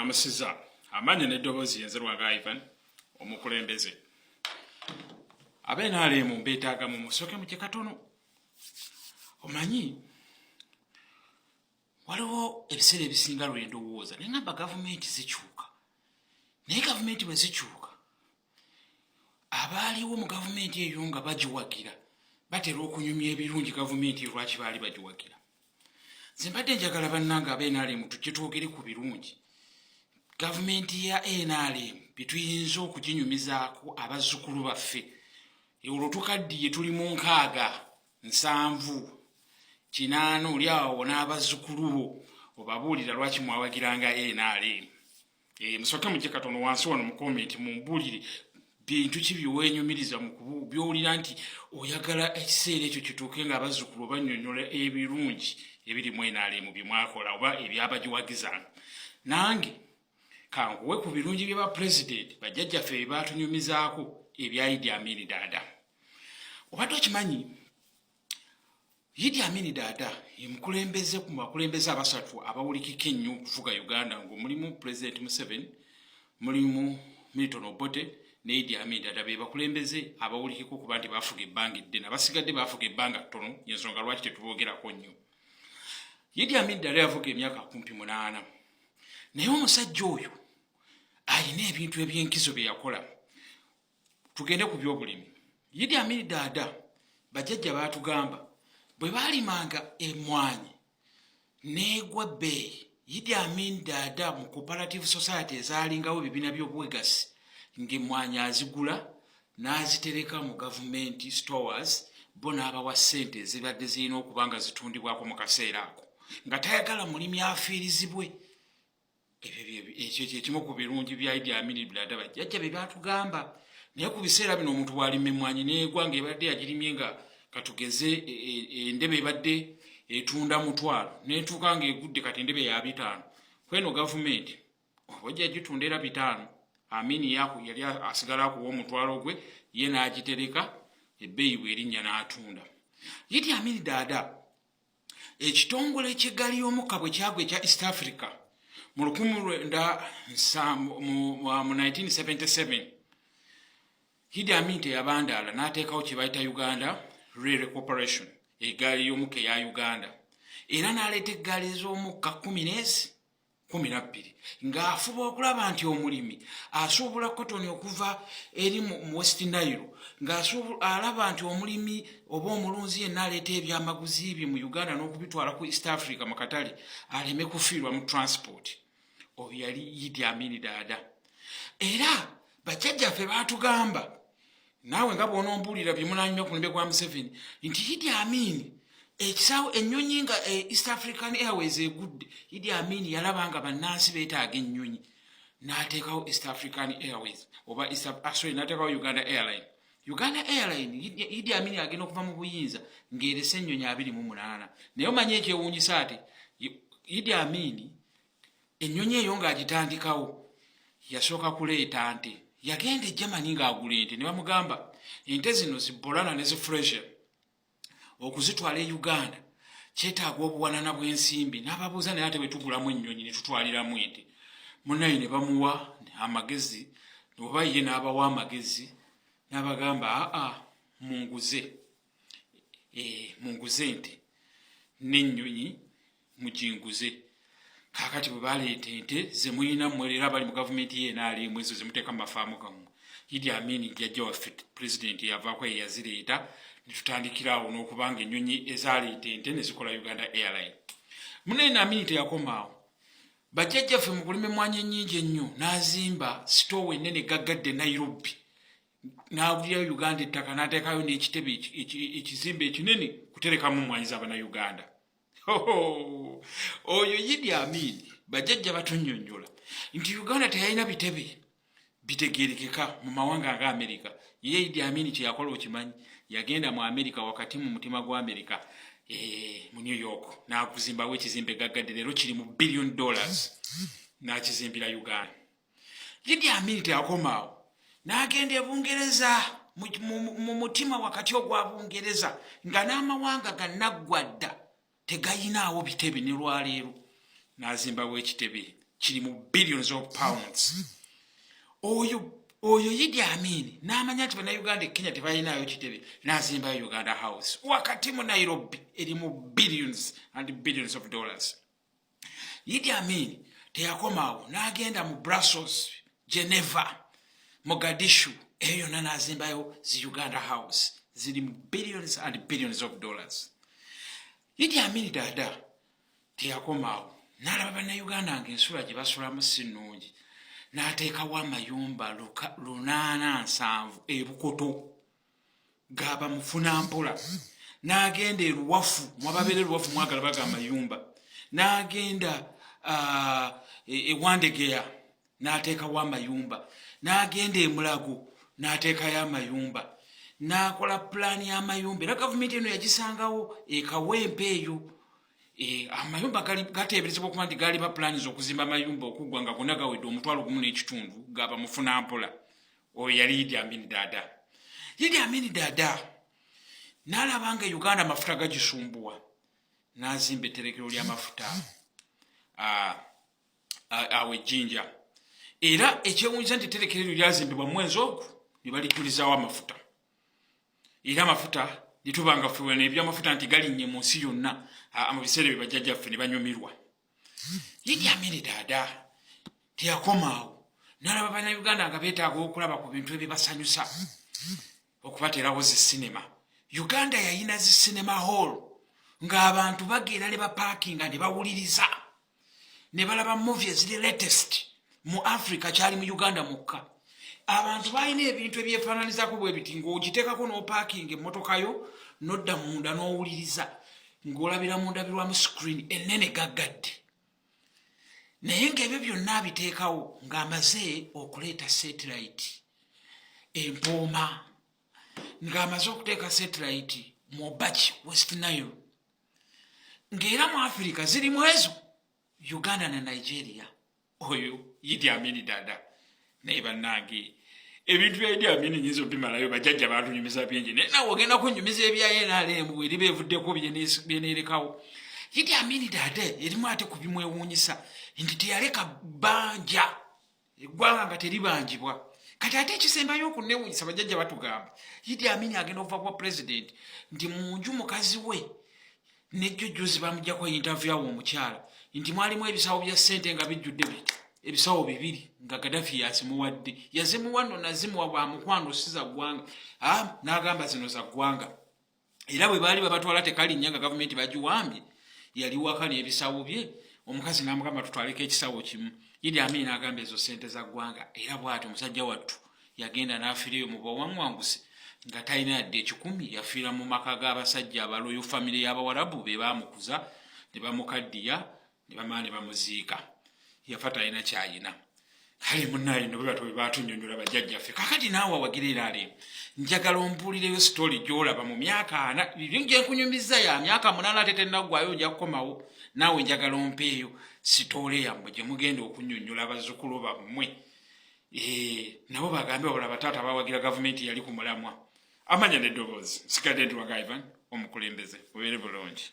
Mbalamusiza amaanyi n'eddoboozi. Yenze Lwanga Ivan, omukulembeze. Abe NRM mbeetaaga mu musooke mukye katono. Omanyi waliwo ebiseera ebisinga lwe ndowooza naye ngamba gavumenti zikyuka, naye gavumenti bwe zikyuka, abaaliwo mu gavumenti eyo nga bagiwagira batera okunyumya ebirungi gavumenti eyo lwaki baali bagiwagira. Nze mbadde njagala bannange abe NRM tujje twogere ku birungi gavumenti ya NRM byetuyinza okuginyumizaako abazzukulu baffe. Olwo tukaddiye, tuli mu 60, 70, 80, oli awo n'abazzukulu bo obabuulira lwaki mwawagiranga NRM. Musooke mujje katono wansi wano mu comment mumbuulire bintu ki byewenyumiriza byowulira nti oyagala ekiseera ekyo kituuke nga abazzukulu bannyonnyola ebirungi ebiri mu NRM bye mwakola oba ebyabagiwagizanga. Nange kankuwe ku birungi bye bapulezidenti bajjajjaffe bye baatunyumizaako ebya Idi Amini Daada. Obadde okimanyi Idi Amini Daada ye mukulembeze ku bakulembeze abasatu abawulikika ennyo okufuga Uganda, ng'omulimu Pulezidenti Museveni, mulimu Milton Obote ne Idi Amin Daada? Be bakulembeze abawulikika okuba nti bafuga ebbanga eddene. Abasigadde bafuga ebbanga ttono, yensonga lwaki tetuboogerako nnyo. Idi Amin Daada yafuga emyaka kumpi 8, naye omusajja oyo ayina ebintu ebyenkizo bye yakola. Tugende ku byobulimi. Idi Amin Daada, bajjajja baatugamba bwe baalimanga emwanyi neegwa bbeeyi, Idi Amin Daada mu cooperative society ezaalingawo, ebibiina by'obwegasi, ng'emmwanyi azigula n'azitereka mu gavumenti stores, bo n'abawa ssente ezibadde zirina okuba nga zitundibwako mu kaseera ako, nga tayagala mulimi afiirizibwe. Ekyo kyekimu ku birungi bya Idi Amin Daada bajjajja bye batugamba. Naye ku biseera bino omuntu bw'alima emmwanyi neegwa, ng'ebadde yagirimye nga katugeze endebe ebadde etunda 500, netuuka ng'egudde kati endebe ya 500, kweno gavumenti oba ojja gitunda era 500. Amini yali asigala akuwa 1000 gwe, ye n'agitereka, ebbeeyi bwerinnya n'atunda. Idi Amini Daada, ekitongole ky'eggaali y'omukka bwe kyagwa ekya East Africa mu 1977, Idi Amin teyabandaala, n'ateekawo kye bayita Uganda Rail Corporation, eggaali y'omukka eya Uganda, era n'aleeta eggaali z'omukka kumi n'ezi 12, ng'afuba okulaba nti omulimi asuubula kotoni okuva eri mu West Nile, ng'alaba nti omulimi oba omulunzi yenna aleeta ebyamaguzi bye mu Uganda n'okubitwala ku East Africa mu katale aleme kufiirwa mu transport. Oyo yali Idi Amini Daada. Era bajjajjaffe baatugamba, naawe nga bw'onombuulira bye munanyumya ku mulembe gwa Museveni, nti Idi Amini ekisaawe ennyonyi nga East African Airways egudde, Idi Amin yalaba nga bannansi beetaaga ennyonyi, n'ateekawo East African Airways oba sorry, n'ateekawo Uganda Airline. Uganda Airline, Idi Amin agenda okuva mu buyinza ng'erese ennyonyi 28. Naye omanyi ekyewuunyisa ate, Idi Amin ennyonyi eyo ng'agitandikawo yasooka kuleeta nte. Yagenda e Germany ng'agula ente, ne bamugamba ente zino zi Boran ne zi Friesian okuzitwala e Uganda kyetaaga obuwanana bw'ensimbi. N'ababuuza, naye ate bwe tugulamu ennyonyi ne tutwaliramu ente? Munaye ne bamuwa amagezi, oba ye n'abawa amagezi n'abagamba, "Aa, munguze, munguze ente n'ennyonyi muginguze." Kaakati bwe baleeta ente zemulina mmwe leero abali mu gavumenti ye NRM, ezo zemuteeka mu mafaamu gammwe, Idi Amin jjajja waffe pulezidenti yavaako ye yazireeta, ne tutandikira awo n'okubanga ennyonyi ezaleeta ente ne zikola Uganda Airline. Munene Amini teyakomaawo. Bajjajjaffe mu kulima emmwanyi ennyingi ennyo, n'azimba sitoowa ennene gaggadde Nairobi, n'agulirayo Uganda ettaka, n'ateekayo n'ekitebe, ekizimbe ekinene kuterekamu mmwanyi z'Abannayuganda. Oyo Idi Amin, bajjajja batunnyonnyola nti Uganda teyalina bitebe bitegerekeka mu mawanga nga Amerika. Ye Idi Amin kyeyakola okimanyi? Yagenda mu Amerika, wakati mu mutima gwa Amerika, mu New York, n'akuzimbawo ekizimbe gaggadde leero kiri mu billion dollars, n'akizimbira Uganda. Idi Amin teyakomaawo, n'agenda e Bungereza, mu mutima wakati ogwa Bungereza, nga n'amawanga gannaggwa dda tegayinaawo bitebe ne lwaleero, n'azimbawo ekitebe. Kiri mu billions of pounds. Oyo Idi Amin n'amanya nti Bannayuganda e Kenya tebalinayo kitebe, n'azimbayo Uganda House wakati mu Nairobi, eri mu billions and billions of dollars. Idi Amin teyakomaawo, n'agenda mu Brussels, Geneva, Mogadishu, eyo yonna n'azimbayo zi Uganda House, ziri mu billions and billions of dollars. Idi Amin Dada teyakomaawo, n'alaba Bannayuganda nga ensula gye basulamu si nnungi, n'ateekawo amayumba 870 ebukoto gaba mufunampola. N'agenda eruwafu, mwababeera eruwafu mwagala baga amayumba, n'agenda ewandegeya n'ateekawo amayumba, n'agenda emulago n'ateekayo amayumba, n'akola pulaani y'amayumba. Era gavumenti eno yagisangawo ekawempe eyo. Amayumba gateeberezebwa okuba nti gaali ba pulaani z'okuzimba amayumba okuggwa nga gonna gawedde 1500 gaba mufunampola. Oyo yali Idi Amin Dada. Idi Amin Dada n'alaba nga Uganda amafuta gagisumbuwa, n'azimba etterekero ly'amafuta awo ejjinja. Era ekyewunyisa nti etterekero eryo lyazimbibwa mwezi ogwo ne balijjulizaawo amafuta, era amafuta netuba nga ffe ebyamafuta nti galinnye mu nsi yonna mu biseera ebyo, bajjajjaffe ne banyumirwa. Idi Amin Dada teyakomaawo, n'alaba Bannayuganda nga beetaaga okulaba ku bintu ebibasanyusa, okubateerawo zi sinema. Uganda yayina zi cinema hall ng'abantu bagenda ne bapaakinga ne bawuliriza ne balaba movie eziri latest mu Africa. Kyali mu Uganda mukka. Abantu balina ebintu ebyefaananizako bwe biti, ng'ogiteekako n'opaakinga emmotoka yo, n'odda munda n'owuliriza ng'olabira mu ndabirwamu, screen ennene gaggadde. Naye ng'ebyo byonna abiteekawo ng'amaze okuleeta satellite empooma, ng'amaze okuteeka satellite mu Obaki, West Nile, ng'era mu Afirika zirimu ezo Uganda ne Nigeria. Oyo Idi Amini Dada. Naye bannange, ebintu bya Idi Amini nyinza obimalayo. Bajjajja batunyumiza bingi, naye nawe ogenda kunyumiza ebya NRM eriba evuddeko byeneerekawo. Idi Amini Dada erimu ate ku bimwewuunyisa nti teyaleka bbanja, eggwanga nga teribanjibwa. Kati ate ekisembayo okunewuunyisa, bajjajja batugamba Idi Amini agenda okuva kuba pulezidenti nti mu nju mukazi we nejjo juzi bamugjako interview awo omukyala nti mwalimu ebisawo bya ssente nga bijjudde biti, ebisawo bibiri, nga Gadafi yazimuwadde. Yazimuwa nno, nazimuwa bwa mukwano, si za ggwanga. N'agamba zino za ggwanga. Era bwe baali babatwala tekalinnya nga gavumenti bagiwambye, yali waka n'ebisawo bye. Omukazi n'amugamba, "Tutwaleko ekisawo kimu." Idi Amini n'agamba, "Ezo ssente za ggwanga." Era bw'atyo omusajja wattu yagenda n'afiirayo mu bawaŋŋwanguse nga talina yadde 100. Yafiira mu maka g'abasajja aba royal family y'Abawarabu, be baamukuza ne bamukaddiya ne bamala ne bamuziika. Yafa talina kyayina. Kale munaye, no bwe batyo bwe batunyonyola bajjajjaffe. Kakati naawe awagira era ale, njagala ombuulireyo story gy'olaba mu myaka 40 bibyo gye nkunyumiza ya myaka 8, ate tennaggwayo, nja kukomawo naawe. Njagala ompeeyo story yammwe gye mugenda okunyonyola abazzukulu bammwe. Nabo bagambe wabula bataata bawagira gavumenti yali ku mulamwa. Amanya n'eddoboozi nsigadde ndi waga Ivan omukulembeze. Mubeere bulungi.